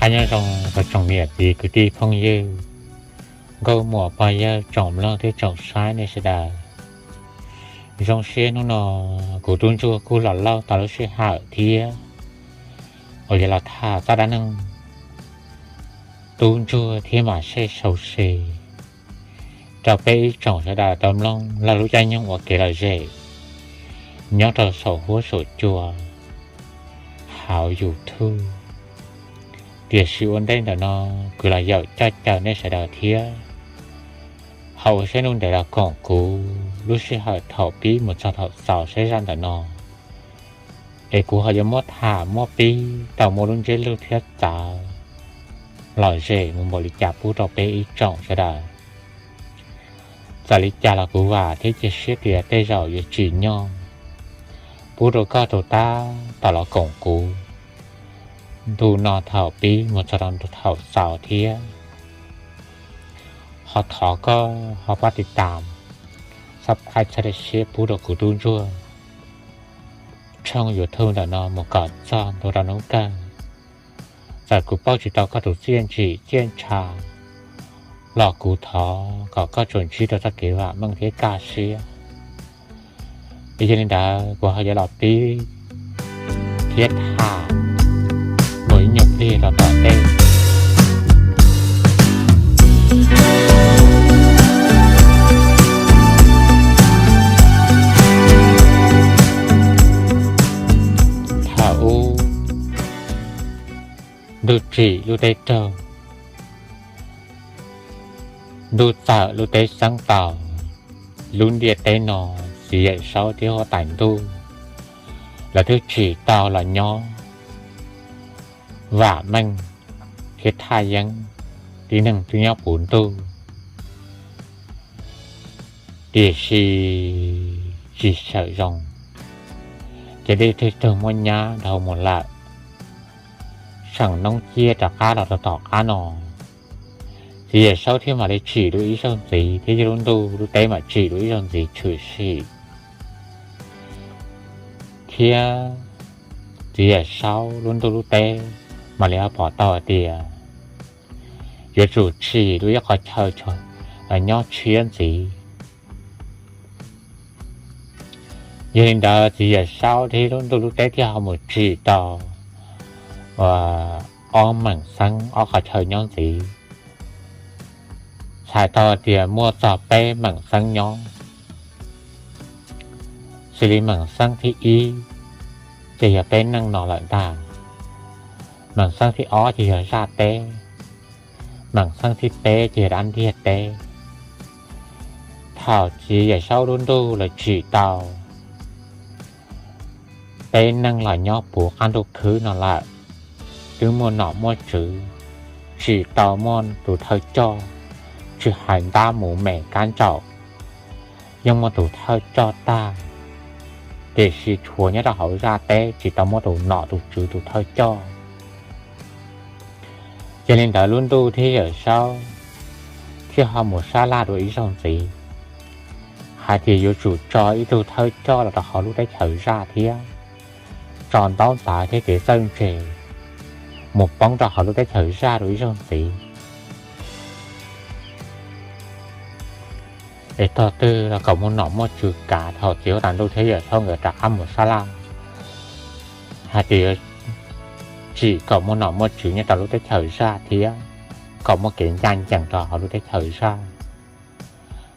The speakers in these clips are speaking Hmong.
Nyob zoo rau tsoom niam txiv kwv tij phooj ywg, nkauj muam pog yawg, tsoom mloog thiab tsoom saib nej sawv daws. Zoo siab hnub no kuv Tub Ntsuag kuj los lauj tau lub sij hawm thiab uas yuav los tham txoj dab neeg Tub Ntsuag thiab Mam Sej sau se rau peb ib tsoom sawv daws tau mloog lawv lub caij nyoog ua kev lom zem nyob rau saum huab saum cua hauv YouTube. Tiam sis ua ntej ntawm no kuv los yaum coj caw nej sawv daws thiab ho ua saib nub ntev los koom kuv lub sij hawm thaum pib mus txog thaum xaus saib zaj ntawm no es kuv ho yuav muab tham muab pib tau muaj lub ntsiab lus thiab txawv lom zem mus npaum li cas pub rau peb ib tsoom sawv daws. Txawm li cas los kuv vam thiab cia siab tias tej zaum yuav tsim nyog pub rau koj tus tab tom los koom kuv ntu no thaum pib mus txog rau thaum xaus thiab ho thov koj ho pab tiv tam, subscribe txhawb siab pub rau kuv Tub Ntsuag tshooj YouTube ntawm no mus kom txog ntua rau hnub kawg. Txawm kuv paub tsis tau koj tus txiaj ntsim txiaj ntsha los kuv thov kom koj tsuas ntsib rau txoj kev vam meej thiab kaj siab. Yog li ntawd kuv ho yuav los pib thiab tham mus ib nyuag pliag rau tom ntej. Thaum ub, ntuj tsim lub teb raug, ntuj txawm lub teb xeeb tau, lub ntiaj teb no txiv yawm saub thiab huab tais ntuj lawv twb tsim tau los nyob vam meej thiab thaj yeeb, tib neeg twb nyob puv ntuj. Tiam sis tsis tshawm zoo, ces dej twb raug muab nyab dhau mus lawm. Tseem noob ciab rov qab los rau tom qab no, txiv yawm saub thiaj mam li tsim dua ib zaug ntxiv thiab yog lub ntuj lub teb mam tsim dua ib zaug ntxiv tshwm sim thiab txiv yawm saub lub ntuj lub teb mam li ho pom tau hais tias yuav tsum tsim dua ib qhov chaw nyob tshiab ntxiv. Yog li ntawd txiv yawm saub thiab lub ntuj lub teb thiaj ho mus tsim tau ob meem xeeb ob qhov chaw nyob ntxiv. Txhais tau tias muaj txog peb meem xeeb nyob, xws li meem xeeb thib ib ces yog peb neej no lawm ntag, meem xeeb thib ob ces yog zaj teb, meem xeeb thib peb ces yog dab ntiag teb. Thaum txiv yawm saub lub ntuj lawv tsim tau peb neej los nyob puv qab ntuj khwb no lawm, twb muaj nom muaj tswv, tsim tau muaj tus thawj coj, tsis hais ntab mus mem kab ntsaum yeej muaj tus thawj coj tag, tiam sis tshuav nyob rau hauv zaj teb tsis tau muaj tus nom tus tswv tus thawj coj. Yog li ntawd lub ntuj thiab yawm saub thiaj ho mus sab laj dua ib zaug ntxiv hais tias yuav tsum tso ib tug thawj coj los rau hauv lub teb chaws zaj thiab tso ntaub ntawv thiab kev txawj ntse mus poob rau hauv lub teb chaws zaj dua ib zaug ntxiv, es tog twg los kom muaj nom muaj tswv kav thaum txiv huab tais ntuj thiab yawm saub nkawd rov qab mus sab laj, hais tias yuav tsim kom muaj nom muaj tswv nyob rau lub teb chaws zaj thiab kom muaj kev ncaj ncees rau hauv lub teb chaws zaj.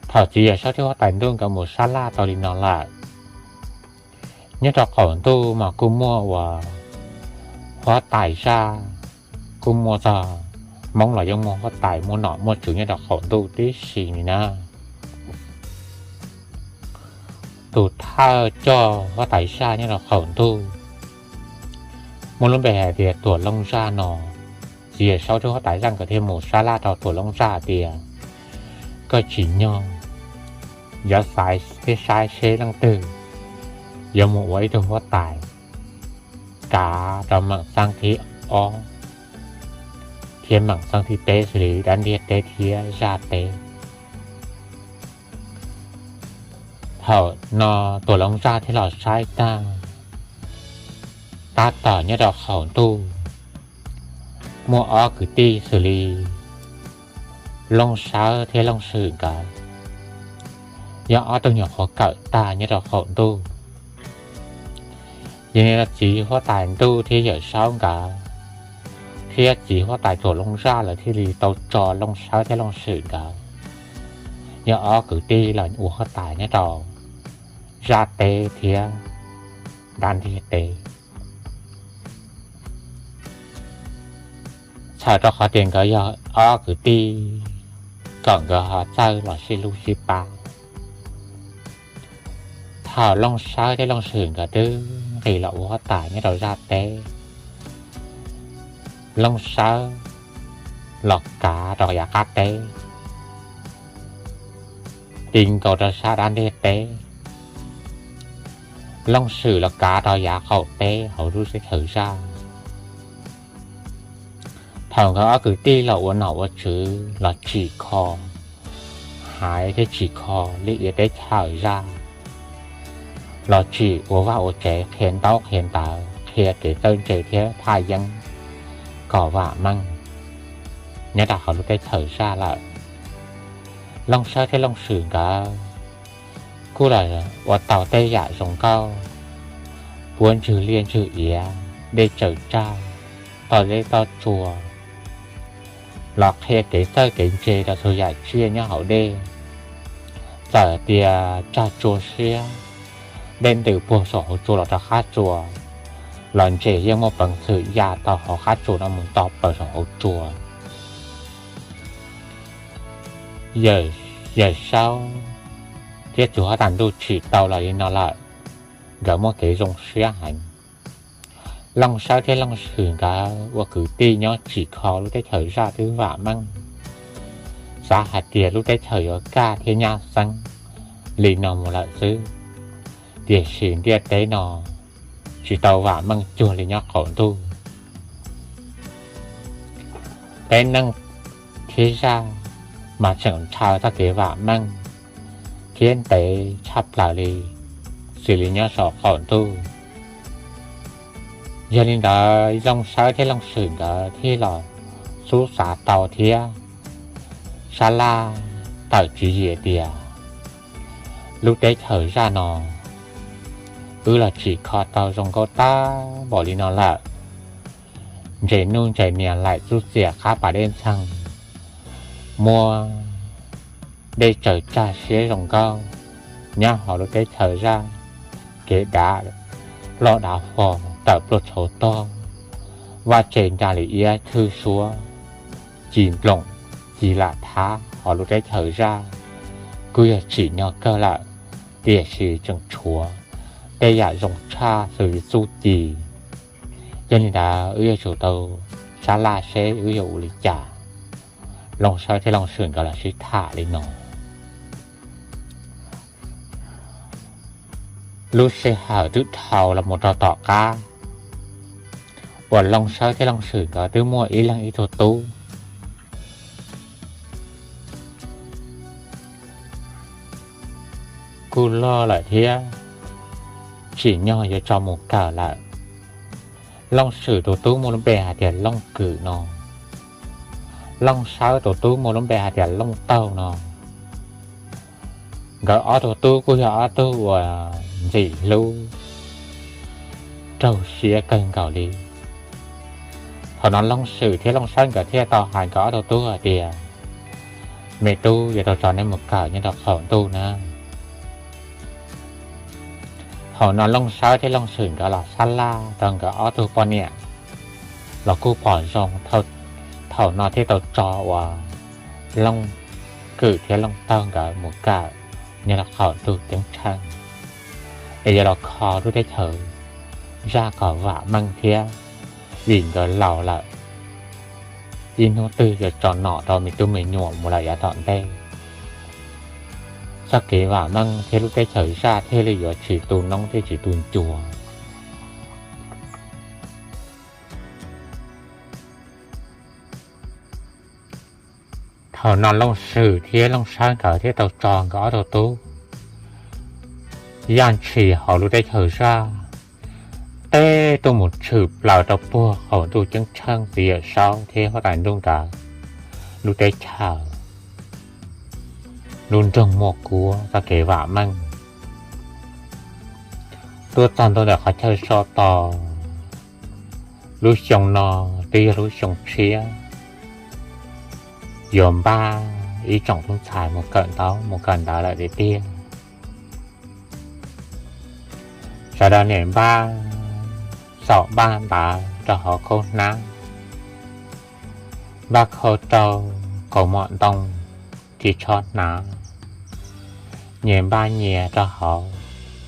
Thaum txiv yawm saub thiab huab tais ntuj nkawd mus sab laj tau li no lawm, nyob rau qaum ntuj mas kuj muaj uas huab tais zaj, kuj muaj txog Hmoob los yeej muaj huab tais muaj nom muaj tswv nyob rau qaum ntuj tib si li na. Tus thawj coj huab tais zaj nyob rau qaum ntuj muaj lub npe hais tias Tuam Looj Zaj no. Txiv yawm saub thiab huab tais zaj nkawd thiaj mus sab laj rau Tuam Looj Zaj hais tias, koj tsim nyog yuav xaiv thiab saib seb leej twg yuav mus ua ib tug huab tais kav rau meem xeeb thib ob thiab meem xeeb thib peb xws li dab ntiag teb thiab zaj teb. Thaum no Tuam Looj Zaj thiaj los saib tag, tab tom nyob rau qaum ntuj Muaj ob kwv tij xws li Looj Sawb thiab Looj Swm nkawd yog ob tug nyuam qhuav kawm tag nyob rau qaum ntuj. Yog li no txiv huab tais Ntuj thiab Yawm Saub nkawd thiab txiv huab tais Tuam Looj Zaj lawv thiaj li tau tso Looj Sawb thiab Looj Swm nkawd yog ob kwv tij los ua huab tais nyob rau Zaj teb thiab Dab Ntiag teb. Txhawm rau qhov tias nkawd yog ob kwv tij kom nkawd ho txawj los sib hlub sib pab. Thaum Looj Sawb thiab Looj Swm nkawd twb nqis los ua huab tais nyob rau Zaj teb, Looj Sawb los kav rau yav qab teb, ti nkaus rau sab Dab Ntiag teb, Looj Swm los kav rau yav qaum teb hauv lub teb chaws Zaj. Thaum nkawd ob kwv tij los ua nom ua tswv los tsim kho haiv thiab tsim kho li iav teb chaws Zaj, los tsim ua vaj ua tsev, qhia ntaub qhia ntawv, qhia kev txawj ntse thiab thaj yeeb kom vam meej nyob rau hauv lub teb chaws Zaj lawm. Looj Sawb thiab Looj Swm nkawd kuj los ua tau tej yam zoo nkauj, puab ntswg liaj ntswg iav, dej tsaws tsag, toj zeb toj tsua, los qhia kev txawj kev ntse rau txhua yam tsiaj nyob hauv dej. Txawm tias tsag tsua siab, dej ntws puag saum hauv tsua los rau qab tsua, los ntses yeej muaj peev xwm ya tau hauv qab tsua no mus txog plaws saum hauv tsua. Yawm Saub thiab txiv huab tais Ntuj tsim tau los li no lawm, nkawd muaj kev zoo siab heev. Looj Sawb thiab Looj Swm nkawd ua kwv tij nyob tsim kho lub teb chaws Zaj twb vam meej, xav hais tias lub teb chaws yuav kaj thiab nyab xeeb li no mus lawm xwb, tiam sis ntiaj teb no tsis tau vam meej cuag li nyob qaum ntuj. Peb neej thiab zaj mas tseem ntshaw txoj kev vam meej thiab ntev tshaj plaws li xws li nyob saum qaum ntuj. Yog li ntawd Looj Sawb thiab Looj Swm nkawd thiaj los xub xav tau thiab sab laj tawm tswv yim tias lub teb chaws Zaj no wb los tsim kho tau zoo nkauj tag npaum li no lawm, ntses nuj ntses nias laim txuj txias qab pas dej ntxeeg, muaj dej tsaws tsag siab zoo nkauj nyob hauv lub teb chaws Zaj, kev dav loj dav fo, tawm pluaj tshauv tog, vaj tse nra li iab thwj suab, ci nploom ci lam thab hauv lub teb chaws Zaj kuj yog tsim nyog kawg lawm, tiam sis tseem tshuav tej yam zoo tshaj xws li txuj ci. Yog li ntawd wb yuav tsum tau sab laj seb wb yuav ua li cas. Looj Sawb thiab Looj Swm nkawd los sib tham li no. Lub sij hawm twb dhau los mus rau tom qab uas Looj Sawb thiab Looj Swm nkawd twb muaj ib leeg ib tug tub kuj loj lawm thiab tsim nyog yuav tso mus kawm lawm. Looj Swm tus tub muaj lub npe hais tias Looj Kwm no, Looj Sawb tus tub muaj lub npe hais tias Looj Taug no. Nkawd ob tug tub kuj yog ob tug uas ntxim hlub raug siab kawg nkaus li. Thaum no Looj Swm thiab Looj Sawb nkawd thiaj tau hais nkawd ob tug tub hais tias, me tub, yuav tau tso nej mus kawm nyob rau qaum ntuj na. Thaum no Looj Sawb thiab Looj Swm nkawd los sab laj rau nkawd ob tug poj niam los kuj pom zoo, thaum no thiaj tau tso uas Looj Kwm thiab Looj Taug nkawd mus kawm nyob rau qaum ntuj ceeb tsheej, es yuav los kho lub teb chaws Zaj kom vam meej thiab, vim nkawd laus lawm, ib hnub twg yuav tso nom rau me tub me nyuam mus lawm yav tom ntej, txoj kev vam meej thiab lub teb chaws Zaj thiaj li yuav tsis tu noob thiab tsis tu ncua. Thaum no Looj Swm thiab Looj Sawb nkawd thiaj tau tso nkawd ob tug tub yaj ntshis hauv lub teb chaws Zaj, teb tuaj mus tshwm plaws rau puag qaum ntuj ceeb tsheej txiv yawm saub thiab huab tais ntuj nkawd lub teb chaws, lub nroog muaj kuab txoj kev vam meej. Tuaj txog ntua ntawm qhov chaw so tos, lub xyoo no twb yog lub xyoo tshiab yuav npaj ib tsoom tub ntxhais mus kawm ntaub mus kawm ntawv lawm tiag tiag. Sawv daws niaj npaj xaum npaj ntawv rau hauv khaub hnab, npaj khau rau kaus mom ntoo, tsis txhob hnav, nyias npaj nyias rau hauv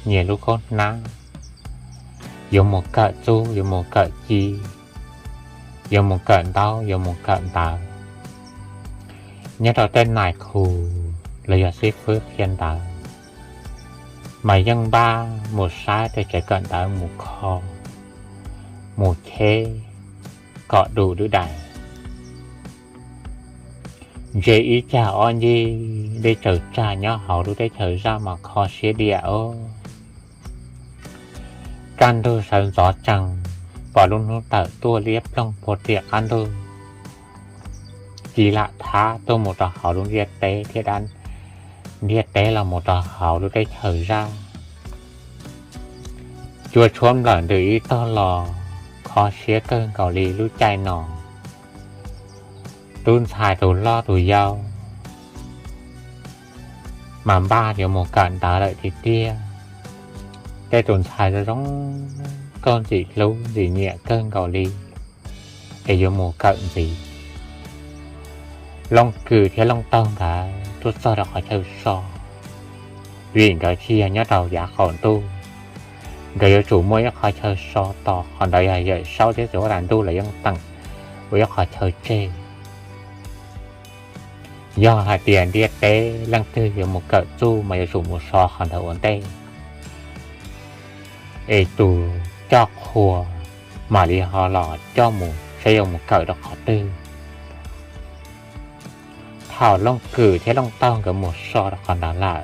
nyias lub khaub hnab, yuav mus kawm txuj, yuav mus kawm ci, yuav mus kawm ntaub, yuav mus kawm ntawv. Nyob rau tej nais khu los yog xib fwb qhia ntawv, mas yeej npaj mus saib tej tsev kawm ntawv mus kho, mus cheb kom du dub dais. Ntsia ib cag ob ncig dej tsaws tsag nyob hauv lub teb chaws zaj mas kho siab diam os. Kaj ntug sawv ntxov tsees, pom lub hnub tawm tuaj liab ploog puag tim qab ntug, ci lam thab tuaj mus rau hauv lub ntiaj teb thiab dab ntiaj teb los mus rau hauv lub teb chaws zaj. Cua tshuab nplawm ntws ib tog los, kho siab kawg nkaus li lub caij no. Tub ntxhais tus hlob tus yau mas npaj yuav mus kawm ntawv lawm tiag tiag. Tej tus ntxhais zoo zoo nkauj ntxim hlub ntxim nyiam kawg nkaus li es yuav mus kawm ntxiv. Looj Kws thiab Looj Taug nkawd tuaj txog rau qhov chaw so, vim nkawd tsis yog nyob rau yav qaum ntuj, nkawd yuav tsum muaj ib qhov chaw so tos. Qhov ntawd yog Yawm Saub thiab tus huab tais ntuj lawv yeej teem ua ib qhov chaw tseg. Yog hais tias ntiaj teb leej twg yuav mus kawm txuj mas yuav tsum mus so qhov ntawd ua ntej, es tus coj qhua mam li ho los coj mus saib yuav mus kawm rau qhov twg. Thaum Looj Kws thiab Looj Taug nkawd mus so rau qhov ntawd lawm,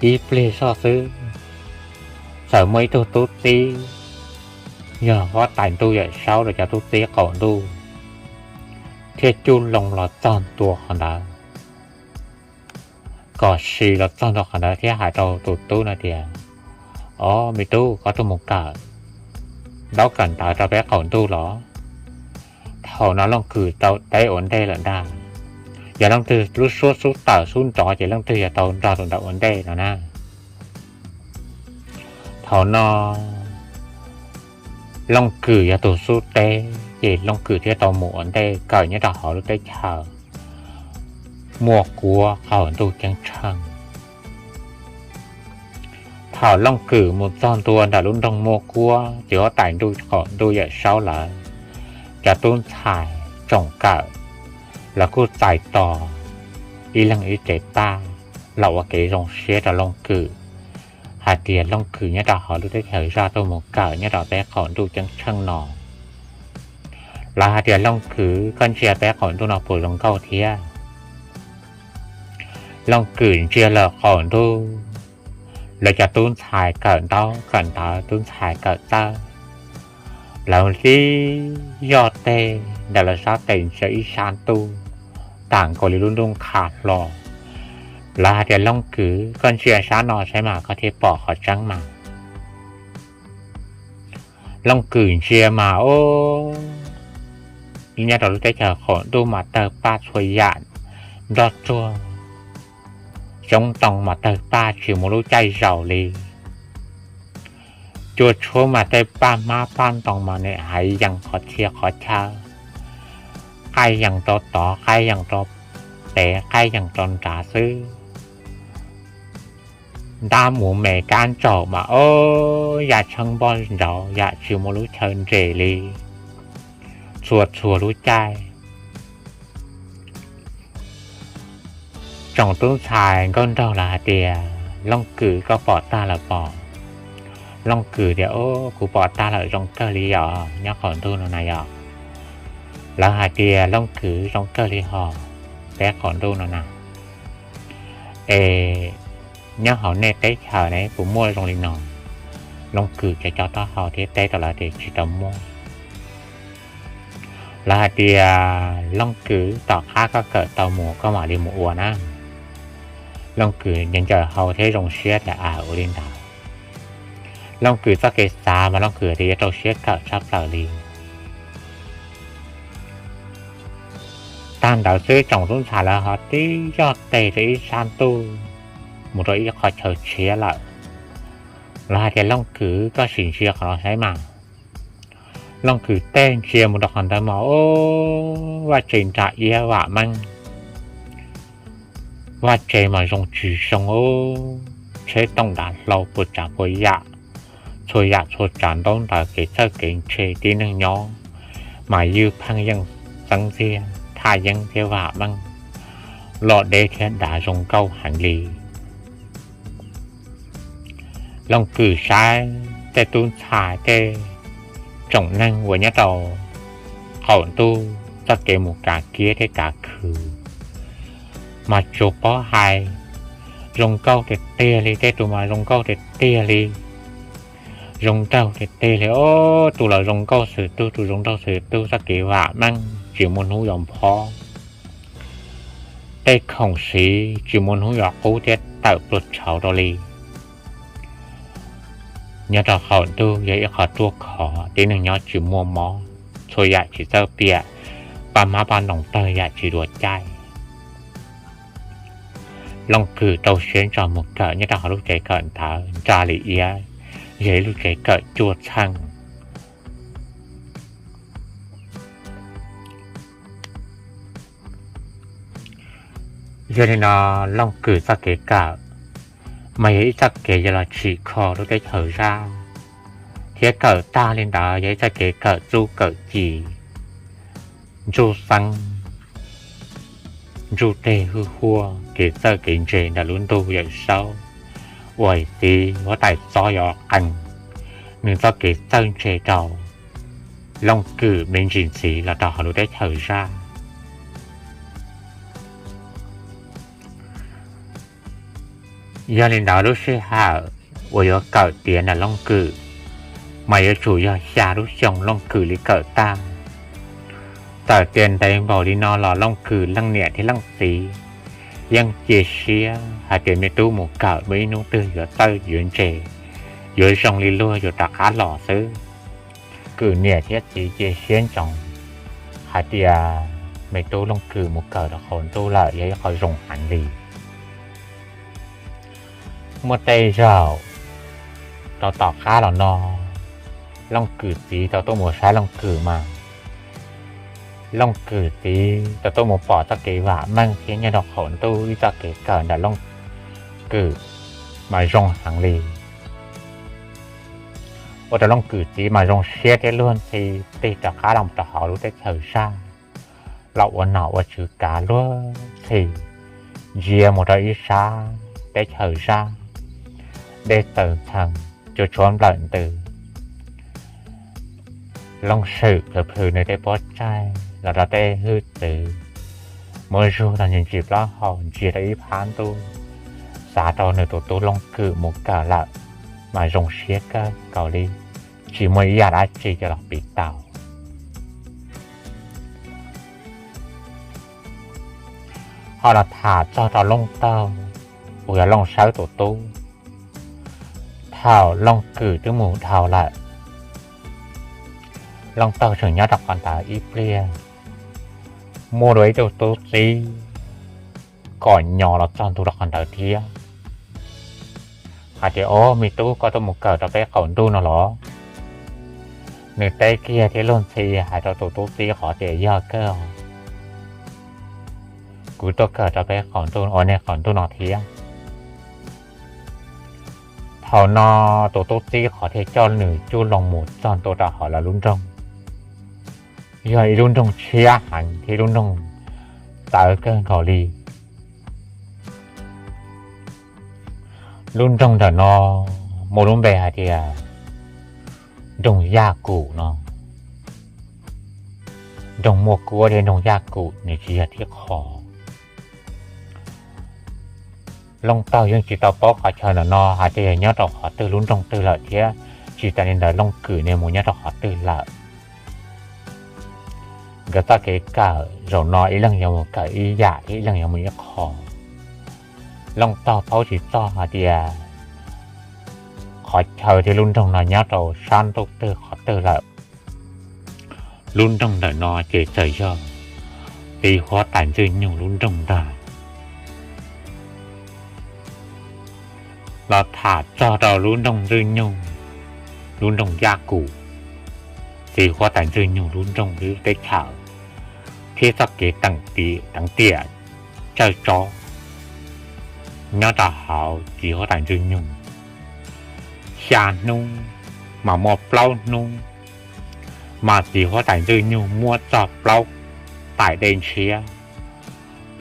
ib pliag zoj xwb, txawm muaj ib tug tub txib, yog huab tais ntuj Yawm Saub los cov tub txib qaum ntuj, thiaj cuj loo los txog ntua qhov ntawd. Kom si los txog ntua qhov ntawd thiab hais rau tus tub no tias, Ob, me tub, koj tuaj mus kawm ntaub kawm ntawv rau peb qaum ntuj los? Thaum no Looj Kws tau teb ua ntej lawm ntag. Yog leej twg lub suab xub tawm xub nrov ces leej twg yuav tau nrog tus ntawd ua ntej no na. Thaum no Looj Kws yog tus xub teb ces Looj Kws thiaj tau mus ua ntej kawm nyob rau hauv lub teb chaws muaj kuab qaum ntuj ceeb tsheej. Thaum Looj Kws mus txog ntua ntawm lub nroog muaj kuab ces huab tais ntuj qaum ntuj Yawm Saub lawv cov tub ntxhais tsoom kawm, lawv kuj txais tos ib leeg ib tsev paj los ua kev zoo siab rau Looj Kws, hais tias Looj Kws nyob rau hauv lub teb chaws zaj tuaj mus kawm nyob rau peb qaum ntuj ceeb tsheej no. Lawv hais tias, Looj Kws, koj ntsia peb qaum ntuj no puas zoo nkauj thiab? Looj Kws ntsia lawm qaum ntuj, lawv cov tub ntxhais kawm ntaub kawm ntawv, tub ntxhais kawm txawj, lawv hlib yoj teg ntawm lawv sab tes ntsia ib sab ntuj, tam nkaus li lub ntuj qha hlo. Lawv hais tias, Looj Kws, koj ntsia sab no saib mas koj thiaj pom qhov tseeb mas. Looj Kws ntsia mas, o, nyob rau lub teb chaws qaum ntuj mas tawg paj txhua yam, nroj tsuag, xyoob ntoo mas tawg paj tsis muaj lub caij zaus li. Cua tshuab mas tej paj hmab paj ntoo mas nim hais yees qhov txhia qhov chaw, qaij yees rau tod, qaij yees rau pem, qaij yees rau nrad xwb. Ntab mus me kab ntsaum mas, o, yam tsheej npoj ntsauv, yam tsis muaj lub chaw nres li, txhua txhua lub caij. Tsoom tub ntxhais nkauj nraug lawv hais tias, Looj Kws, koj pom tag lawm pom? Looj Kws tias, O, kuv pom tag lawm, zoo kawg li yom, nyob qaum ntuj no na yom. Lawv hais tias, Looj Kws, zoo kawg li hos, peb qaum ntuj no na. Es nyob hauv nej teb chaws ne puas muaj zoo li no? Looj Kws cov taub hau thiab teb rau lawv tias tsis tau muaj. Lawv hais tias, Looj Kws, tom qab koj kawm tau mus koj mam li mus ua na. Looj Kws ncaws hau thiab zoo siab tias, A, ua li ntawd. Looj Kws txoj kev xav mas Looj Kws tias yuav rau siab kawm tshaj plaws li. Tag ntawd xwb tsoom tub ntxhais lawv ho tib zoj tes rau ib sab ntuj mus rau ib qho chaw tshiab lawm. Lawv hais tias, Looj Kws, koj sim ntsia qhov no saib mas. Looj Kws tes ntsia mus rau qhov ntawd mas, o, vaj tse nram iab vam meej, vaj tse mas zoo tsis zoo, tsheb toom dav hlau puas tsav puas yam, txhua yam txhua tsav ntaub ntawv kev txawj kev ntse tib neeg nyob mas ywj pheej yeej xeeb ntxiag thaj yeeb thiab vam meej, los deb thiab dav zoo nkauj heev li. Looj Kws saib tej tub ntxhais tej tsoom neeg uas nyob rau qaum ntuj txoj kev mus kav kiab thiab kav khw mas tsuas paub hais zoo nkauj tiag tiag li, tej tus mas zoo nkauj tiag tiag li, zoo nraug tiag tiag li, o, tus los zoo nkauj xwm tug, tus zoo nraug xwm tug, txoj kev vam meej tsis muaj hnub yuav nphob, tej khoom siv tsis muaj hnub yuav qub thiab tawm pluag tshauv rau li. Nyob rau qaum ntuj yog ib qho ruaj khov, tib neeg nyob tsis muaj mob, txhua yam tsis txawj piam, paj hmab paj noos tawg yam tsis dua caij. Looj Kws rau siab ntso mus kawm nyob rau hauv lub tsev kawm ntawd nra li iab, yog ib lub tsev kawm cuaj txheej. Yog li no, Looj Kws txoj kev kawm mas yog ib txoj kev yuav los tsim kho lub teb chaws zaj, thiab kawm tag li ntawd yog ib txoj kev kawm txuj kawm ci, ntsuj xeeb, ntsuj teg hwj huaj, kev txawj kev ntse ntawm lub ntuj Yawm Saub uas txiv huab tais Txob Yov Qees nws txoj kev txawj ntse rau Looj Kws me ntsis ntxiv los rau hauv lub teb chaws zaj. Yog li ntawd lub sij hawm uas yuav kawm tiav ntawm Looj Kws mas yuav tsum yog xya lub xyoo Looj Kws li kawm tag. Txawm tias ntev npaum li no los Looj Kws leej niam thiab leej txiv yeej cia siab hais tias me tub mus kawm muaj ib hnub twg yuav txawj yuav ntse, yuav zoo li luag yuav rov qab los xwb. Kws niam thiab txiv cia siab ntsoov hais tias me tub Looj Kws mus kawm rau qaum ntuj lawm yog ib qho zoo heev li. Muaj tej zaum rau tom qab los no, Looj Kws txiv tau tuaj mus saib Looj Kws mas Looj Kws txiv tau tuaj mus pom txoj kev vam meej thiab nyob rau qaum ntuj ib txoj kev kawm ntawm Looj Kws mas zoo heev li. Ua rau Looj Kws txiv mas zoo siab thiab luag ntxhi tig rov qab los rau hauv lub teb chaws zaj los ua nom ua tswv kav luag ntxhi ntsia mus rau ib sab teb chaws zaj dej txaws ntxhee, cua tshuab nplawm ntws. Looj Swm plhws plhws nws tej pob tsaig los rau tej hwj txwv, muab zug rau ntsis ntsis plaub hau ntsia rau ib phab ntuj, xav rau nws tus tub Looj Kws mus kawm lawm mas zoo siab kawg nkaus li, tsis muaj ib yam dab tsi coj los piv tau. Ho los tham txog rau Looj Taug uas yog Looj Sawb tus tub. Thaum Looj Kws twb mus dhau lawm, Looj Taug tseem nyob rau qhov ntawd ib pliag, muaj dua ib tug tub txib kom nyo los txog ntua rau qhov ntawd thiab, hais tias, Au, me tub, koj tuaj mus kawm rau peb qaum ntuj no los? Nws teb kiag thiab luag ntxhi hais rau tus tub txib qhov tias, Yog kawg, kuv tuaj kawm rau peb qaum ntuj, ua nej qaum ntuj no thiab. Thaum no tus tub txib qhov thiaj coj nws cub loo mus txog ntua rau hauv lawv lub nroog. Yog ib lub nroog tshiab heev thiab ib lub nroog txawv kawg nkaus li. Lub nroog ntawm no muaj lub npe hais tias nroog Yaj Kum no. Nroog Muaj Kuab thiab nroog Yaj Kum nws tsis yog thib qho. Looj Taug yeej tsis tau paub qhov chaw ntawm no hais tias yog nyob rau qhov twg lub nroog twg lawm thiab Tsis tas li ntawd Looj Kwm nws mus nyob rau qhov twg lawm. Nkawd txoj kev kawm zaum no ib leeg yuav mus kawm ib yam thiab ib leeg yuav mus ib qho. Looj Taug paub tsis txog hais tias qhov chaw thiab lub nroog no nyob rau sab ntuj twg qhov twg lawm. Lub nroog ntawm no ces txawm yog txiv huab tais Ntxwg Nyoog lub nroog ntag. Los tham txog rau lub nroog Ntxwg Nyoog, lub nroog Yaj Kum, txiv huab tais Ntxwg Nyoog lub nroog lub teb chaws, thiab txoj kev teev tiam tsawj tsob nyob rau hauv txiv huab tais Ntxwg Nyoog. Xya hnub mas muaj plaub hnub mas txiv huab tais Ntxwg Nyoog muab txog plaub tais dej ntshiab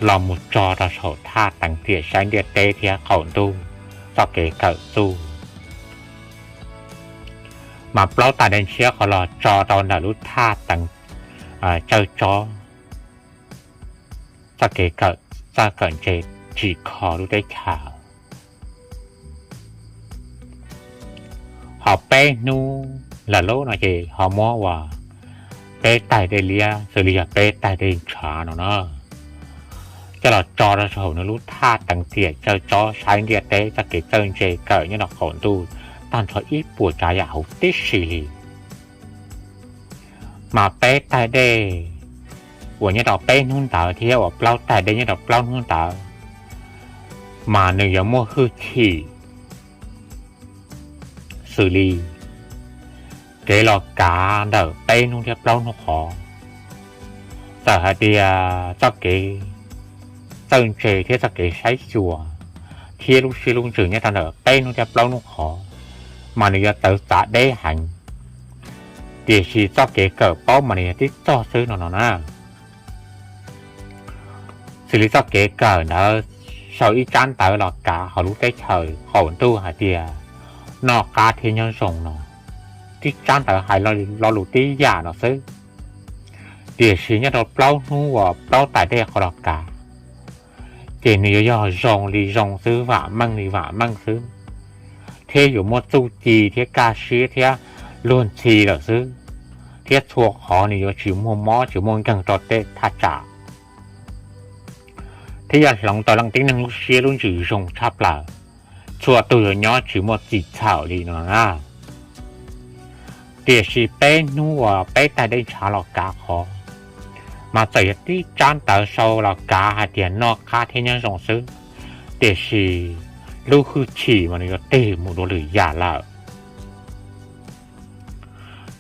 los mus tso rau saum thaj teev tiam saib ntiaj teb thiab qaum ntuj txoj kev kawm txuj. Mas plaub tais dej ntshiab qhov los tso rau ntawm lub thaj teev tsawj tsob, txoj kev kawm txawj kawm ntse tsim kho lub teb chaws. Ho peb hnub lawm lub no ces ho muab ua peb tais dej liab xws li yog peb tais dej ntshav no na, coj los tso rau saum nws lub thaj teev tiam tsawj tsob saib ntiaj teb txoj kev txawj ntse kawm nyob rau qaum ntuj tag nrho ib puas tsav yam huv tib si li. Mas peb tais dej uas nyob rau peb hnub ntawd thiab uas plaub tais dej nyob rau plaub hnub ntawd, mas nws yuav muaj hwj chim xws li kev los kav ntawm peb hnub thiab plaub hnub qhov. Txawm hais tias txoj kev txawj ntse thiab txoj kev saib xyuas thiab lub siab lub ntsws nyob rau ntawm peb hnub thiab plaub hnub qhov, mas nws yuav txawv txav deb heev, tiam sis txoj kev kawm paub mas nws yog tib txoj xwb no no na. Xws li txoj kev kawm ntawd, sau ib tsab ntawv los kav hauv lub teb chaws qaum ntuj hais tias noj qab thiab nyob zoo no, tib tsab ntawv hais lo lus tib yam no xwb. Tiam sis nyob rau plaub hnub uas plaub tais dej qhov los kav, ces nws yuav yog zoo li zoo xwb, vam meej li vam meej xwb, thiab yuav muaj txuj ci thiab kaj siab thiab luag ntxhi lawm xwb, thiab txhua qhov nws yuav tsis muaj mob tsis muaj nkeeg rau tej thaj tsam, thiab yuav hloov tau leej tib neeg lub siab lub ntsws zoo tshaj plaws, txhua tus yuav nyob tsis muaj txim txhaum li no na. Tiam sis peb hnub uas peb tais dej ntshav los kav qhov, mas txawm yog tib tsab ntawv sau los kav hais tias noj qab thiab nyob zoo xwb, tiam sis lub hwj chim mas nws yuav tig mus dua lwm yam lawm.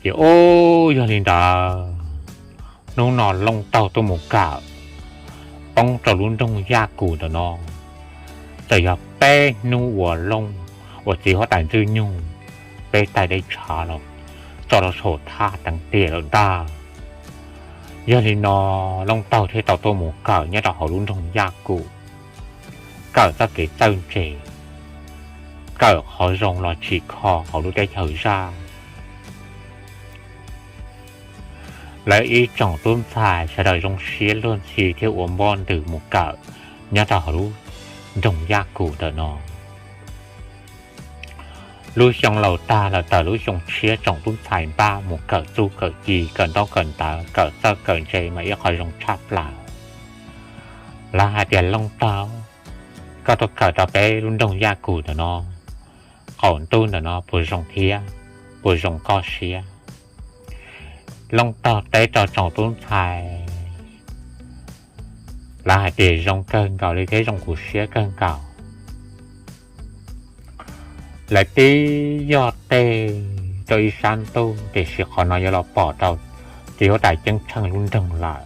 Ces ub, yog li ntawd, hnub no Looj Taug tuaj mus kawm poob rau lub nroog Yaj Kum ntawm no, txawm yog peb hnub uas Looj, uas txiv huab tais Ntxwg Nyoog peb tais dej ntshav los tso rau saum thaj teev tiam lawm ntag. Yog li no, Looj Taug thiaj tau tuaj mus kawm nyob rau hauv lub nroog Yaj Kum, kawm txoj kev txawj ntse, kawm qhov zoo los tsim kho hauv lub teb chaws zaj. Lawv ib tsoom tub ntxhais sawv daws zoo siab luag ntxhi thiab ua npoj ntws mus kawm nyob rau hauv lub nroog Yaj Kum ntawm no. Lub xyoo laus tag lawm, tawm lub xyoo tshiab tsoom tub ntxhais npaj mus kawm txuj kawm ci, kawm ntaub kawm ntawv, kawm txawj kawm ntse mas ib qho zoo tshaj plaws. Lawv hais tias, Looj Taug, koj tuaj kawm rau peb lub nroog Yaj Kum ntawm no, qaum ntuj ntawm no puas zoo thiab, puas zoo koj siab? Looj Taug teb rau tsoom tub ntxhais, lawv hais tias, Zoo kawg nkaus li thiab zoo kuv siab kawg nkaus. Lawv tib yoj teg rau ib sab ntuj, tiam sis qhov no yuav los pom rau txiv huab tais Ceeb Tsheej lub nroog lawm.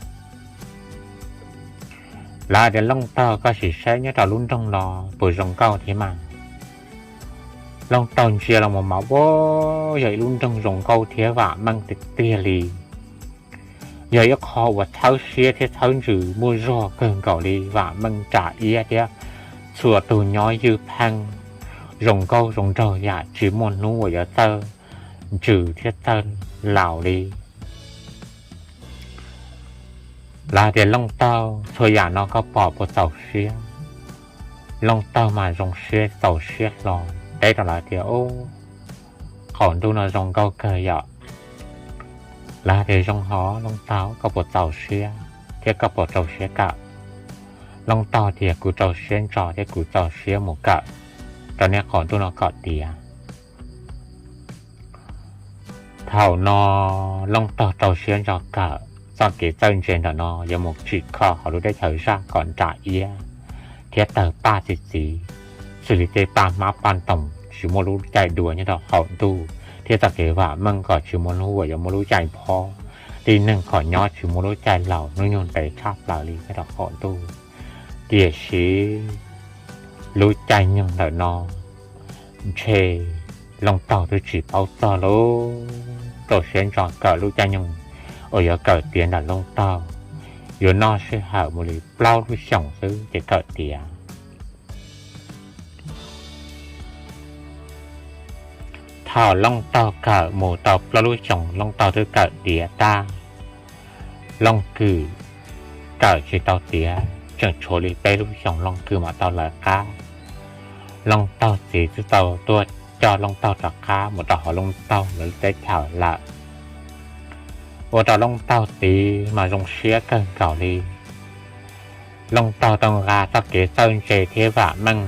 Lawv hais tias, Looj Taug, koj sim saib nyob rau lub nroog no puas zoo nkauj thiab mas? Looj Taug ntsia los mus mas, ua, yog ib lub nroog zoo nkauj thiab vam meej tiag tiag li. Yog ib qho uas txhawb siab thiab txhawb ntsws muaj zog kawg nkaus li, vam meej ntsa iab thiab txhua tus nyob ywj pheej, zoo nkauj zoo nraug yam tsis muaj hnub uas yuav txawj ntsws thiab txawj laus li. Lawv hais tias, Looj Taug, txhua yam no koj pom puas txaus siab? Looj Taug mas zoo siab txaus siab hlo, teb rau lawv tias, Ub, Qaum ntuj no zoo nkauj kawg yom. Lawv hais tias zoo hov Looj Taug, koj puas txaus siab thiab koj puas rau siab kawm? Looj Taug tias kuv rau siab ntso thiab kuv txaus siab mus kawm rau nej qaum ntuj no kom tiav. Thaum no Looj Taug rau siab ntso kawm, txoj kev txawj ntse ntawm no yuav mus tsim kho hauv lub teb chaws zaj kom nram iab thiab tawg paj txi txiv, xws li tej paj hmab paj ntoos tsis muaj lub caij dua nyob rau qaum ntuj, thiab txoj kev vam meej kom tsis muaj hnub uas yuav muaj lub caij phob, tib neeg kom nyob tsis muaj lub caij laus, hnub nyoog ntev tshaj plaws li nyob rau qaum ntuj. Tiam sis lub caij nyoog ntawm no ntshe Looj Taug twb tsis paub txog lub, rau siab ntso kawm lub caij nyoog uas yuav kawm tiav ntawm Looj Taug, yuav noj sij hawm mus li plaub lub xyoos xwb ces kawm tiav. Thaum Looj Taug kawm mus tau plaub lub xyoos, Looj Taug twb kawm tiav tag. Looj Kwm kawm tsis tau tiav, tseem tshuav li peb lub xyoos Looj Kwm mam tau lawv qab. Looj Taug txiv twb tau tuaj coj Looj Taug rov qab mus rau hauv Looj Taug lawv lub teb chaws lawm. Ua rau Looj Taug txiv mas zoo siab kawg nkaus li. Looj Taug tau nqa txoj kev txawj ntse thiab vam meej,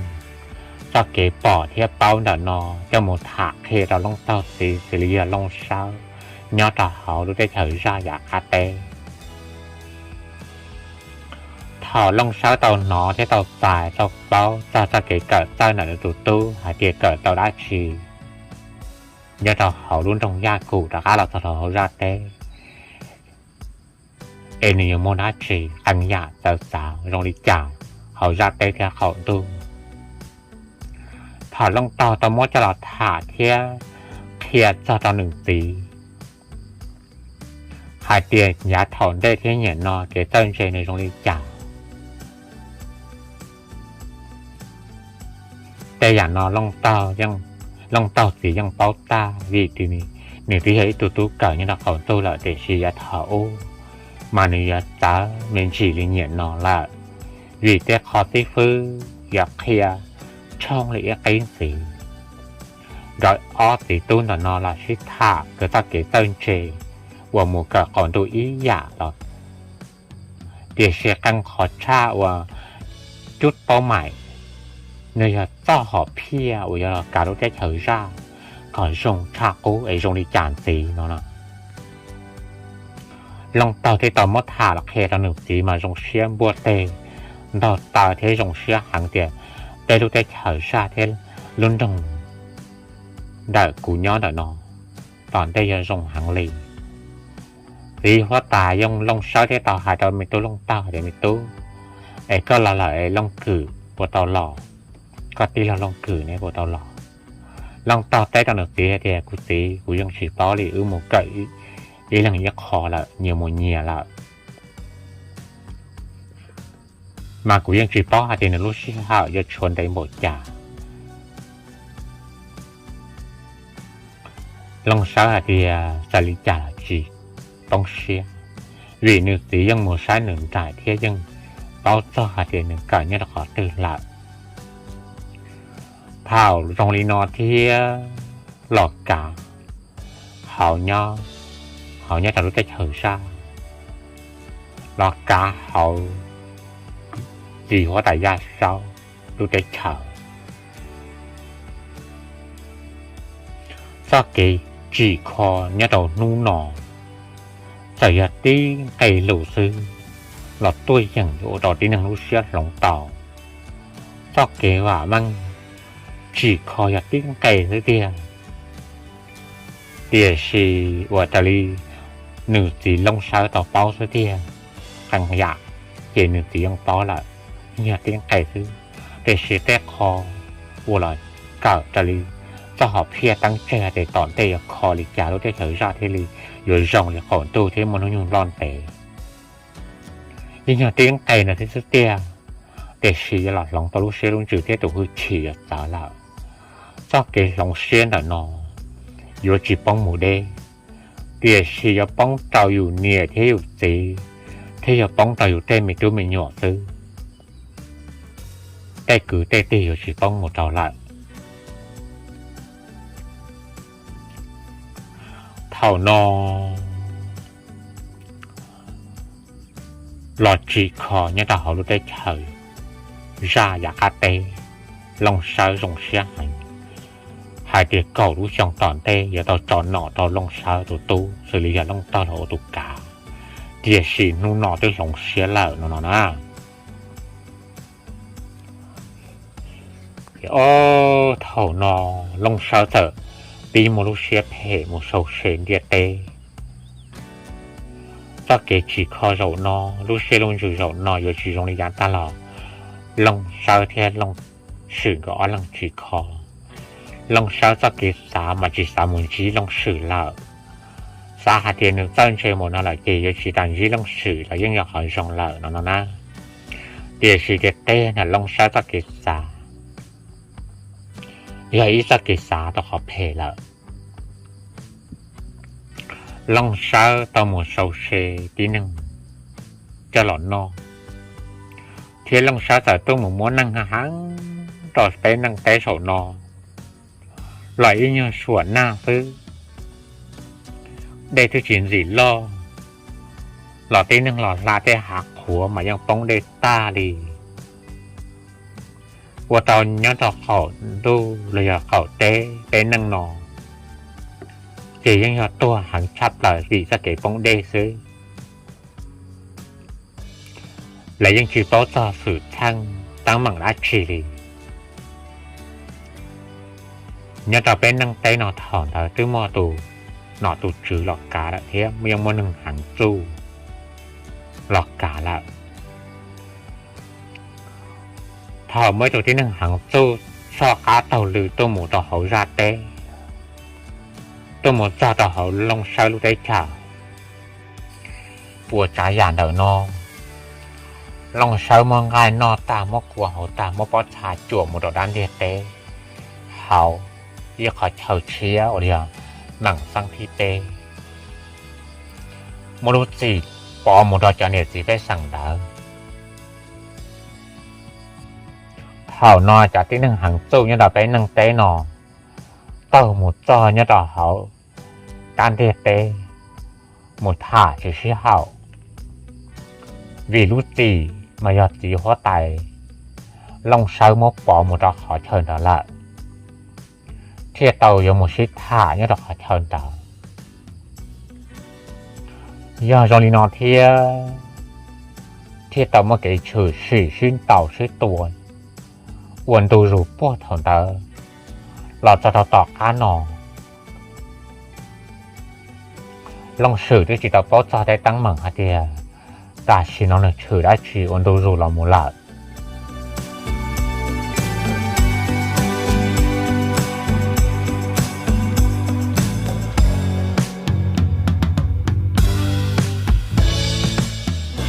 txoj kev pom thiab paub ntawm no coj mus tham qhia rau Looj Taug txiv xws li yog Looj Sawb nyob rau hauv lub teb chaws zaj yav qab teb. Thaum Looj Sawb tau hnov thiab tau txais tau paub txog txoj kev kawm txawj ntawm nws tus tub hais tias kawm tau dab tsi nyob rau hauv lub nroog Yaj Kum rov qab los txog rau hauv zaj teb, es nws yuav muaj dab tsi qee yam txawv txav zoo li cas hauv zaj teb thiab qaum ntuj. Thaum Looj Taug tau muab coj los tham thiab qhia txog rau nws txiv hais tias yav thaum ntej thiab niaj no kev txawj ntse nws zoo li cas, tej yam no Looj Taug txiv yeej paub tag vim nws twb yog ib tug tub kawm nyob rau qaum ntuj lawm, tiam sis yav thaum ub mas nws yuav txawv me ntsis li niaj no lawm, vim tej qho xib fwb yuav qhia tshooj li ib qib ntxiv. Nkawd ob txiv tub ntawm no los sib tham nkawd txoj kev txawj ntse uas mus kawm qaum ntuj ib yam los, tiam sis qee qhov tshaj uas cub paub maim, nws yog txoj hom phiaj uas yuav los kav lub teb chaws zaj kom zoo tshaj qub es zoo li cas ntxiv no no. Looj Taug thiaj tau muab tham los qhia rau nws txiv mas zoo siab npuaj teg ntaug taw thiab zoo siab heev tias peb lub teb chaws zaj thiab lub nroog ntawm kuv nyob ntawm no tom ntej yuav zoo heev li. Txiv huab tais Looj Sawb thiaj tau hais rau me tub Looj Taug tias, me tub, es koj los lawm es Looj Kwm puas tau los? Koj tij laug Looj Kwm ne puas tau los? Looj Taug teb rau nws txiv hais tias, kuv txiv, kuv yeej tsis paub li, wb mus kawm ib leeg ib qho lawm, nyias mus nyias lawm, mas kuv yeej tsis paub hais tias nws lub sij hawm yuav tshuav ntev npaum cas. Looj Sawb hais tias txawm li cas los tsis poob siab, vim nws txiv yeej mus saib nws nraim thiab yeej paub txog hais tias nws kawm nyob rau qhov twg lawm. Thaum zoo li no thiab los kav hauv nyob, hauv nyob rau lub teb chaws zaj, los kav hauv txiv huab tais Yaj Saub lub teb chaws. Txoj kev tsim kho nyob rau hnub no txawm yog tib nqe lus xwb los tuaj yeem ua rau tib neeg lub siab hloov tau. Txoj kev vam meej tsim kho yog tib nqe xwb tiag, tiam sis ua raws li nws txiv Looj Sawb tau paub xwb tiag. Qee yam ces nws txiv yeej paub lawm, yog tib nqe xwb, tiam sis tej qho uas los kawm raws li txoj hom phiaj teeb tseg hais tias tom ntej yuav kho li cas lub teb chaws zaj thiaj li yuav zoo li qaum ntuj thiab muaj hnub nyoog loj ntev, yeej yog tib nqe ntawd thiab xwb tiag, tiam sis yuav los hloov tau lub siab lub ntsws thiab tus hwj chim yuav txawv lawm. Txoj kev hloov siab ntawm no yuav tsis poob mus deb, tiam sis yuav poob rau yus niam thiab yus txiv, thiab yuav poob rau yus tej me tub me nyuam xwb. Tej kwv tej tij yuav tsis poob mus rau lawm. Thaum no los tsim kho nyob rau hauv lub teb chaws zaj yav qab teb, Looj Sawb zoo siab heev hais tias kaum lub xyoo tom ntej yuav tau tso nom rau Looj Sawb tus tub xws li yog Looj Tawg los ua tus kav, tiam sis hnub no twb hloov siab lawm no no na. Ces ob thaum no Looj Sawb txawm pib muaj lub siab phem mus sau se ntiaj teb. Txoj kev tsim kho zaum no, lub siab lub ntsws zaum no yuav tsis zoo li yav tag los Looj Sawb thiab Looj Swm nkawd ob leeg tsim kho. Looj Sawb txoj kev xav mas tsis xav mus ntsib Looj Swm lawm, xav hais tias nws txawj ntse mus no lawm ces yuav tsis tas ntsib Looj Swm los yeej yog qhov zoo lawm no no na. Tiam sis tiag tiag na Looj Sawb txoj kev xav yog ib txoj kev xav tau qhov phem lawm. Looj Sawb tau mus sau se tib neeg coj los noj, thiab Looj Sawb txawm tuaj mus muab neeg heev rau peb neeg teb saum no los ib nyuag suam nag xwb, dej twb tsis ntxim loj los tib neeg los hla tej hav qhuav mas yeej poob dej tag li. Ua rau nyob rau qaum ntuj los yog qaum teb peb neeg no ces yeej yog tuag heev tshaj plaws vim txoj kev poob dej xwb. Lawv yeej tsis paub txog xwm txheej teeb meem dab tsi li. Nyob rau peb neeg teb no thaum ntawd twb muaj tus nom tus tswv los kav lawm thiab yeej muaj neeg heev txuj los kav lawm. Thaum muaj ib tug tib neeg heev txuj soj qab taug lw tuaj mus rau hauv zaj teb, tuaj mus txog rau hauv Looj Sawb lub teb chaws, ua tsav yam ntawm no, Looj Sawb muab nqaij noj tag, muab kua hauv tag, muab pob txha cuam mus rau dab ntiaj teb hauv ib qhov chaw tshiab uas yog Meem Xeeb thib peb, muab lub txim pov mus rau cov niam txiv pej xeem ntawd. Thaum no cov tib neeg heev txuj nyob rau peb neeg teb no taug mus txog nyob rau hauv dab ntiaj teb mus tham tsis sib haum, vim lub txim mas yog txiv huab tais Looj Sawb muab pov mus rau qhov chaw ntawd lawm, thiaj tau yuav mus sib tham nyob rau qhov chaw ntawd. Yog zoo li no thiab, thiaj tau muaj kev tshwm sim sib ntaus sib tua ua ntu zus puag thaum ntawd los txog rau tom qab no. Looj Swm twb tsis tau paub txog tej teeb meem hais tias tam sim no nws tshwm dab tsi ua ntu zus los mus lawm.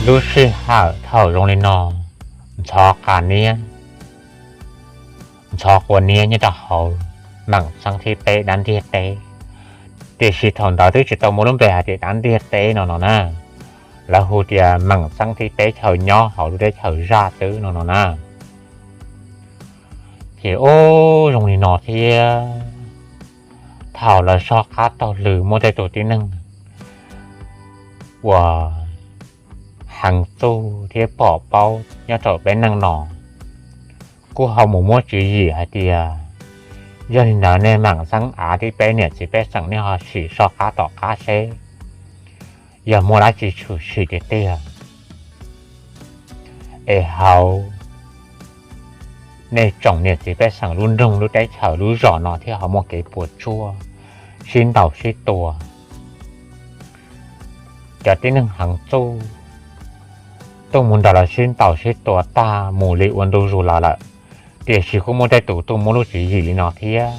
Lub sij hawm thaum zoo li no, ntxhov qa niab, ntxhov qua niab nyob rau hauv Meem Xeeb thib peb dab ntiaj teb, tiam sis thaum ntawd twb tsis tau muaj lub npe hais tias dab ntiaj teb no no na. Lawv hu tias Meem Xeeb thib peb chaw nyob hauv lub teb chaws zaj twb no no na. Ces ub zoo li no thiab, thaum lawv soj qab taug lw muaj tej tus tib neeg uas heev txuj thiab pom paub nyob rau peb neej no kuj ho mus muab tswv yim hais tias, yog li ntawd nej Meem Xeeb av thib peb niam txiv pej xeem nej ho sim soj qab tom qab seb yog muaj dab tsi tshwm sim tiag tiag es hauv nej tsoom niam txiv pej xeem lub nroog lub teb chaws lub zos no thiaj ho muaj kev puas tsuaj sib ntaus sib tua. Cov tib neeg heev txuj tuaj mus nrog lawv sib ntaus sib tua tag mus li ua ntu zus los lawm, tiam sis kuj muaj tej tus tuaj muab lub tswv yim li no thiab,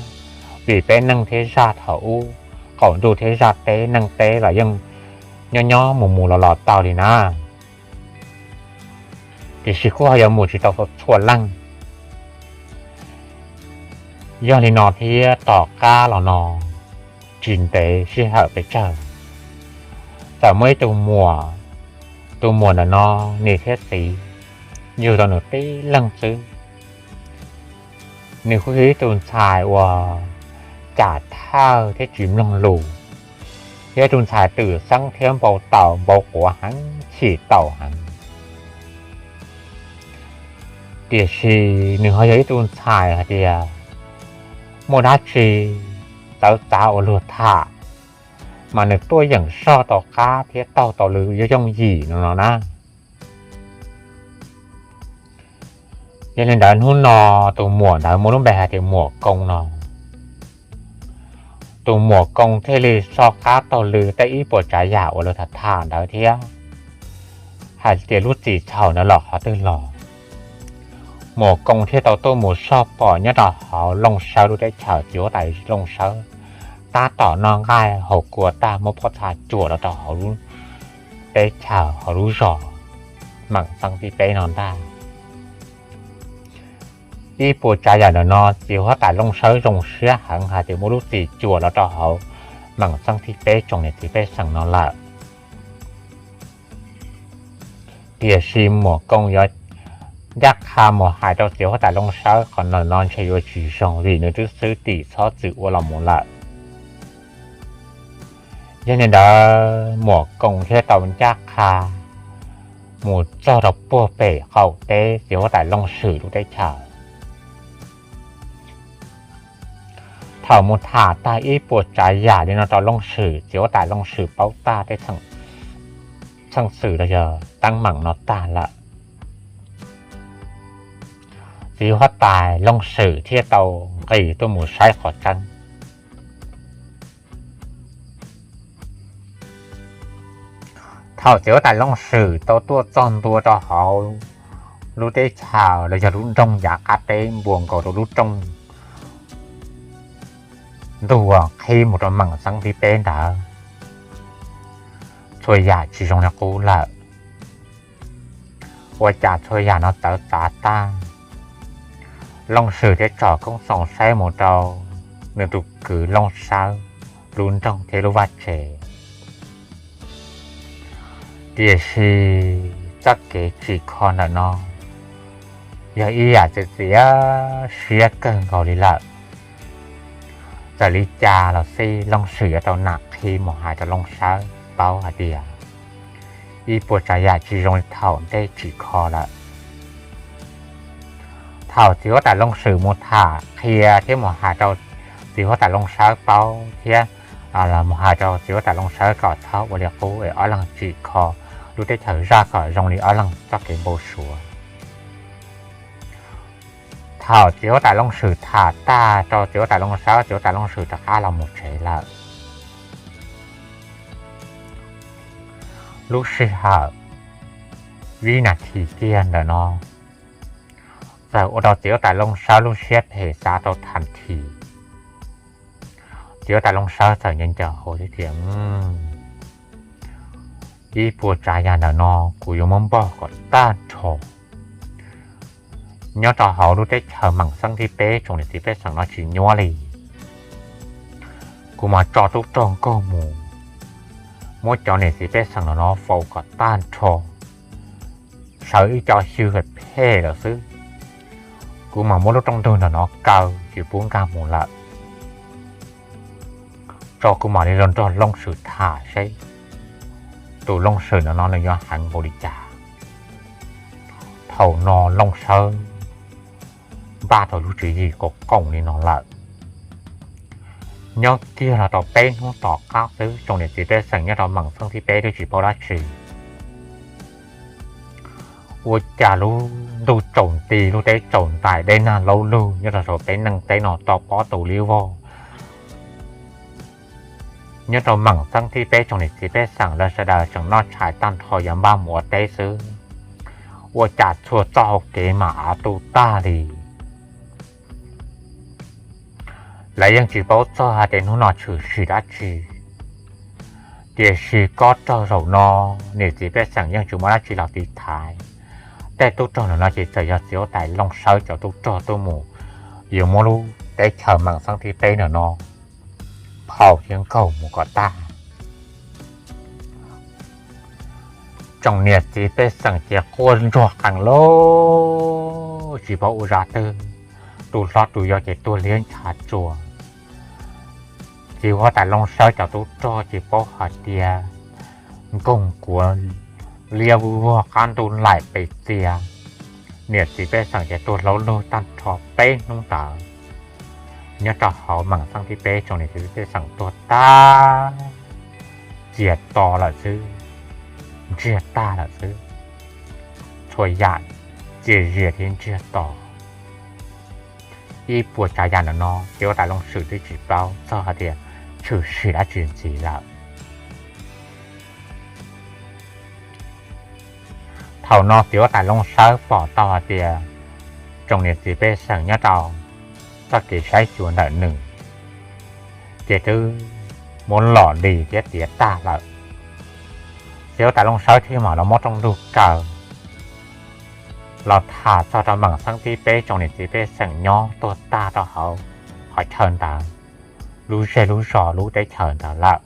vim peb neej thiab zaj thaum ub, qaum ntuj thiab zaj teb neej teb los yeej nyob nyob mus mus los los tau li na. Tiam sis kuj ho yuav mus tsis tau txhua leej. Yog li no thiab tom qab los no tsis ntev sij hawm pes tsawg, txawm muaj ib tug muam, tus muam ntawm no niam thiab txiv yug tau nws tib leeg xwb. Nws kuj yog ib tug ntxhais uas cam thawj thiab tsis mloog lus, Yog ib tug ntxhais twm xeeb thiab npau taws npau quav heev, chim taus heev. Tiam sis nws ho yog ib tug ntxhais hais tias muaj dab tsi txawv txav ua luag tham, mas nws tuaj yeem soj tau qab thiab taug tau lw yooj yooj yim no no na. Yog li ntawd hnub no tus muam ntawd muaj lub npe hais tias Muam Koo no. Tus Muam Koo thiaj li soj qab taug lw tej ib puas tsav yam uas lawv tham tham ntawd thiab hais tias lub txim txhaum ntawd los qhov twg los. Muam Koo thiaj tau tuaj mus soj pom nyob rau hauv Looj Sawb lub teb chaws, txiv huab tais Looj Sawb tab tom noj nqaij haus kua tag muab pob txha cuam los rau hauv lub teb chaws hauv lub zos Meem Xeeb thib peb no ntag. Ib puas tsav yam ntawm no txiv huab tais Looj Sawb zoo siab heev hais tias muaj lub txim cuam los rau hauv Meem Xeeb thib peb tsoom niam txiv pej xeem no lawm. Tiam sis Muam Koo yuav ncaj qha mus hais rau txiv huab tais Looj Sawb qhov ntawm no ntshe yuav tsis zoo vim nws twb xwb tim txhob txwm ua los mus lawm. Yog li ntawd Muam Koo thiaj tau ncaj qha mus txog rau puag pem qaum teb txiv huab tais Looj Swm lub teb chaws. Thaum mus tham tag ib puas tsav yam li no rau Looj Swm, txiv huab tais Looj Swm paub tag tej txheej xwm los yog teeb meem no tag lawm, txiv huab tais Looj Swm thiaj tau nqis tuaj mus saib qhov tseeb. Thaum txiv huab tais Looj Swm tau tuaj txog ntua rau hauv lub teb chaws los yog lub nroog yav qab teb npuas nkaus rau lub rooj ntug uas qhib mus rau Meem Xeeb thib peb ntawd, txhua yam tsis zoo li qub lawm. Ua cas txhua yam no txawv txav tag, Looj Swm thiaj tsom koob xoos saib mus rau nws tus kwv Looj Sawb lub nroog thiab lub vaj tse. Tiam sis txoj kev tsim kho ntawm no yog ib yam txias txias siab kawg nkaus li lawm. Txawm li cas los xij Looj Swm yuav tau nam qhi mus hais rau Looj Sawb paub hais tias ib puas tsav yam tsis zoo li thaum ntej tsim kho lawm. Thaum txiv huab tais Looj Swm mus tham qhia thiab mus hais rau txiv huab tais Looj Sawb paub thiab mus hais rau txiv huab tais Looj Sawb kom txhob ua li qub es ob leeg tsim kho lub teb chaws zaj kom zoo li ob leeg txoj kev npau suav. Thaum txiv huab tais Looj Swm tham tag rau txiv huab tais Looj Sawb, txiv huab tais Looj Swm rov qab los mus tsev lawm. Lub sij hawm vib nas this kiag ntawm no txawm ua rau txiv huab tais Looj Sawb lub siab phem xav tau tham this. Txiv huab tais Looj Sawb txawm nco nco hauv thiab tias, ib puas tsav yam ntawm no kuv yuav muab npog kom tag nrho. Nyob rau hauv lub teb chaws Meem Xeeb thib peb tsoom niam txiv pej xeem no tsis nyuaj li. Kuv mas tso tub rog nkaug mus, muab cov niam txiv pej xeem no no faus kom tag nrho, sawv ib co xyw phem lawm xwb. Kuv mas muab lub rooj ntug ntawm no kaw tsis pub nkag mus lawm. Tso kuv mam li los nrog Looj Swm tham seb tus Looj Swm no no nws yuav heev npaum li cas. Thaum no Looj Sawb npaj tau lub tswv yim qoob qoos li no lawm. Nyob kiag los tau peb hnub tom qab xwb, tsoom niam txiv pej xeem nyob rau Meem Xeeb thib peb twb tsis paub dab tsi. Ua cas lub ntuj tsaus nti, lub teb tsaus ntais, dej nag laub lug nyob rau saum peb neej teb no to pob tus li vog. Nyob rau Meem Xeeb thib peb tsoom niam txiv pej xeem lawv sawv daws tseem noj tshais tag nrho yuav npaj mus ua teb xwb, ua cas txhua txoj hau kev mam av tu tag li. Lawv yeej tsis paub txog hais tias hnub no tshwm sim dab tsi, tiam sis kob rog zaum no niam txiv pej xeem yeej tsis muaj dab tsi los tiv thaiv. Tej tub rog ntawm no ces txawm yog txiv huab tais Looj Sawb cov tub rog tuaj mus yuav muab lub teb chaws Meem Xeeb thib peb ntawm no phau thiab nkaug mus kom tag. Tsoom niam txiv pej xeem ces quaj ntsuag qees lawm tsis paub ua zaj twg, tus hlob tus yau ces tuag liab ntshav tsuas. Ces huab tais Looj Sawb cov tub rog ces paub hais tias nkoog kuav liab vuag qab ntuj laim pes txias, niam txiv pej xeem ces tuag hlauv lug tag nrho peb hnub ntawd. Nyob rau hauv Meem Xeeb thib peb tsoom niam txiv pej xeem tuag tag, txias to lawm xwb, ntsiag tag lawm xwb. Txhua yam txias zias thiab ntsiag to. Ib puas tsav yam ntawm no ces huab tais Looj Swm twb tsis paub txog hais tias tshwm sim dab tsi ntxiv lawm. Thaum no txiv huab tais Looj Sawb pom tau hais tias tsoom niam txiv pej xeem nyob rau txoj kev saib xyuas ntawm nws ces twb muab lom li thiab tiav tag lawm. Txiv huab tais Looj Sawb thiaj mam los muab rooj ntug kaw los tham txog rau Meem Xeeb thib peb tsoom niam txiv pej xeem nyob tuag tag rau hauv qhov chaw ntawd, lub zej lub zos lub teb chaws ntawd lawm.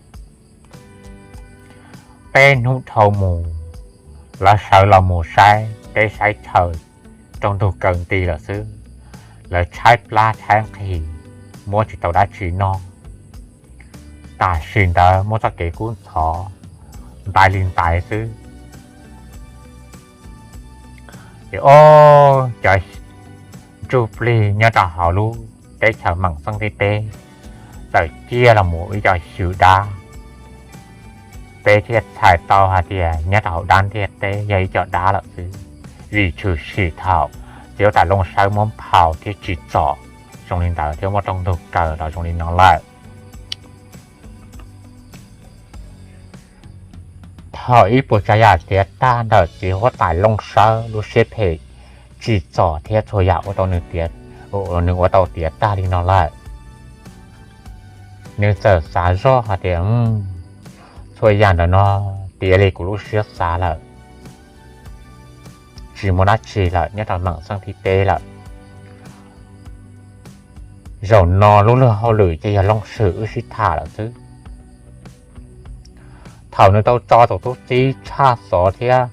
Peb hnub dhau mus, lawv sawv los mus saib teb saib chaw, rooj ntug kaw nti lawm xwb. Lawv tshaib plab tshaib nqhis, muab tsis tau dab tsi noj. Tam sim ntawd muaj txoj kev kub ntxhov, ntaiv li ntaiv xwb. Ces ob cov ntsuj plig nyob rau hauv lub teb chaws Meem Xeeb thib peb txawm ciaj los mus ib co xyw dab. Peb thiaj txhais tau hais tias nyob rau hauv dab ntiaj teb yog ib co dab lawm xwb, vim tshwm sim thaum txiv huab tais Looj Sawb muab nphau thiab tsim txom zoo li ntawd thiab muab rooj ntug kaw los zoo li no lawm. Thaum ib puas tsav yam tiav tag ntawm txiv huab tais Looj Sawb lub siab phem tsim txom thiab txhua yam ua tau nws tiav, nws ua tau tiav tag li no lawm, nws txawm xav zoj hais tias, txhua yam ntawm no tiav li kuv lub siab xav lawm, tsis muaj dab tsi lawm nyob rau Meem Xeeb thib peb lawm. Zaum no lub luag hauj lwm ces yog Looj Swm wb sib tham lawm xwb. Thaum nws tau tso tus tub txib tshaj xov thiab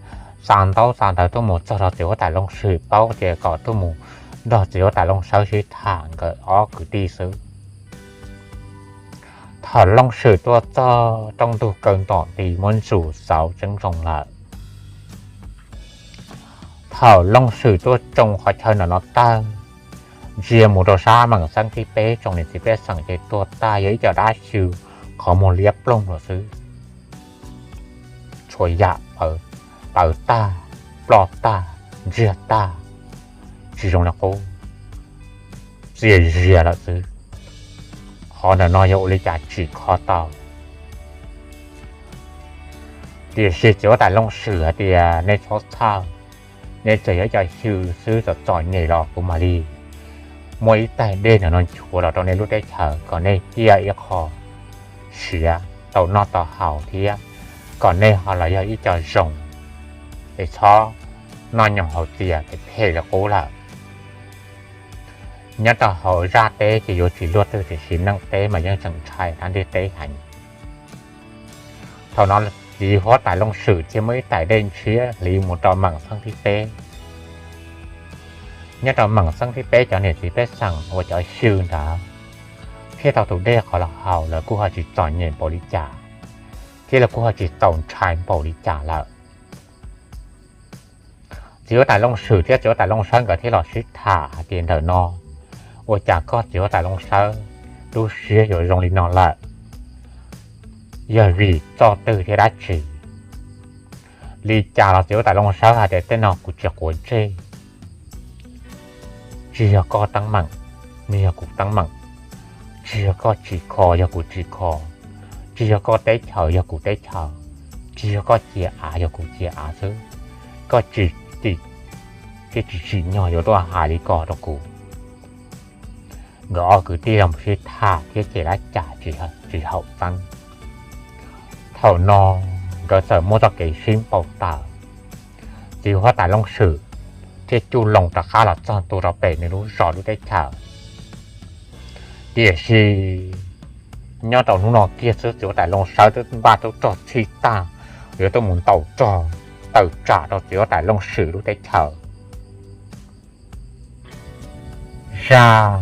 xa ntaub xa ntawv tuaj mus txog rau txiv huab tais Looj Swm paub tias kom tuaj mus nrog txiv huab tais Looj Sawb sib tham nkawd ob kwv tij xwb. Thaum Looj Swm tuaj txog rooj ntug kaw ntom nti muab ntsus xauv tseeb zoo lawm. Thaum Looj Swm tuaj tsoo qhov chaw ntawm no tag, ntsia mus rau sab Meem Xeeb thib peb tsoom niam txiv pej xeem ces tuag tag yog ib co dab xyw qhov muag liab ploog lawm xwb. Txhua yam paws tag, ploj tag, ntsiag tag, tsis zoo li qub, txias zias lawm xwb. Qhov ntawm no yog ua li cas tsim kho tau. Tiam sis txiv huab tais Looj Swm hais tias nej txhob txhawj, nej tsuas yog ib co xyw xwb, txom txom nyem los kuv mam li muaj ib tais dej ntawm no nchuav los rau nej lub teb chaws kom nej ciaj ib qho siav tau noj tau haus thiab kom nej ho los yog ib co zoo es txhob noj nyoos haus txias phem phem li qub lawm. Nyob rau hauv zaj teb ces yuav tsis luaj twg tiam sis neej teb mas yeej tseem ntshai dab ntiaj teb heev. Thaum no txiv huab tais Looj Swm thiaj muaj ib tais dej ntshiab hliv mus rau Meem Xeeb thib peb. Nyob rau Meem Xeeb thib peb cov niam txiv pej xeem uas cov xyw ntawd thiaj tau tus dej qhov los haus, lawv kuj ho tsis txom nyem npaum li cas thiab lawv kuj ho tsis txaus ntshai npaum li cas lawm. Txiv huab tais Looj Swm thiab txiv huab tais Looj Sawb nkawd thiaj los sib tham hais tias ntawm no ua cas koj txiv huab tais Looj Sawb lub siab yuav zoo li no lawm, yog vim txoj twg thiab dab tsi? Li cas los txiv huab tais Looj Sawb hais tias tej no kuv tsis quav ntsej. Tsis yog koj teeb meem, nws yog kuv teeb meem. Tsis yog koj tsim kho yog kuv tsim kho. Tsis yog koj teb chaws yog kuv teb chaws. Tsis yog koj cia av yog kuv cia av xwb. Koj tsis tim thiab tsis tsim nyog yuav tuaj hais li ko rau kuv. Nkawd ob kwv tij los sib tham thiab ces lab cas tsis haum xeeb. Thaum no nkawd txawm muaj txoj kev sib npau taws, txiv huab tais Looj Swm thiaj cuj loo rov qab los txog ntua rau pem nws lub zos lub teb chaws. Tiam sis nyob rau hnub no kiag xwb txiv huab tais Looj Sawb twb npaj tub rog txhij tag, yuav tuaj mus ntaus rog tawm tsam rau txiv huab tais Looj Swm lub teb chaws. Zaj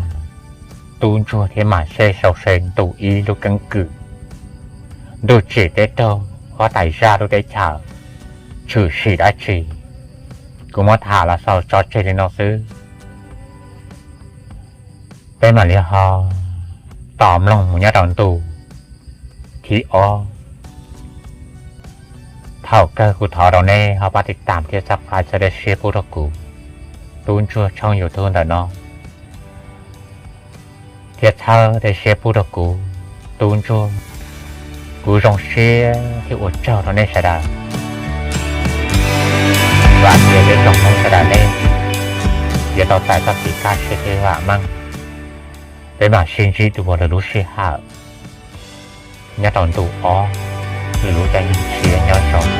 Tub Ntsuag thiab Mas Seb sau se ntu ib lub keeb kwm ntuj tsim teb raug, huab tais zaj lub teb chaws tshwm sim dab tsi, kuv muab tham los xaus tso tseg li no xwb. Peb mam li ho tos mloog mus nyob rau ntu thib ob. Thaum kawg kuv thov rau nej ho pab tiv tam thiab subscribe txhawb siab pub rau kuv Tub Ntsuag tshooj YouTube ntawm no, thiab txhawb siab pub rau kuv Tub Ntsuag. Kuv zoo siab thiab ua tsaug rau nej sawv daws. Vam tias peb tsoom Hmoob sawv daws nej yuav tau txais txoj kev kaj siab thiab vam meej. Peb mam sib ntsib dua lwm lub sij hawm nyob rau ntu ob, lwm lub caij nyoog tshiab nyob zoo.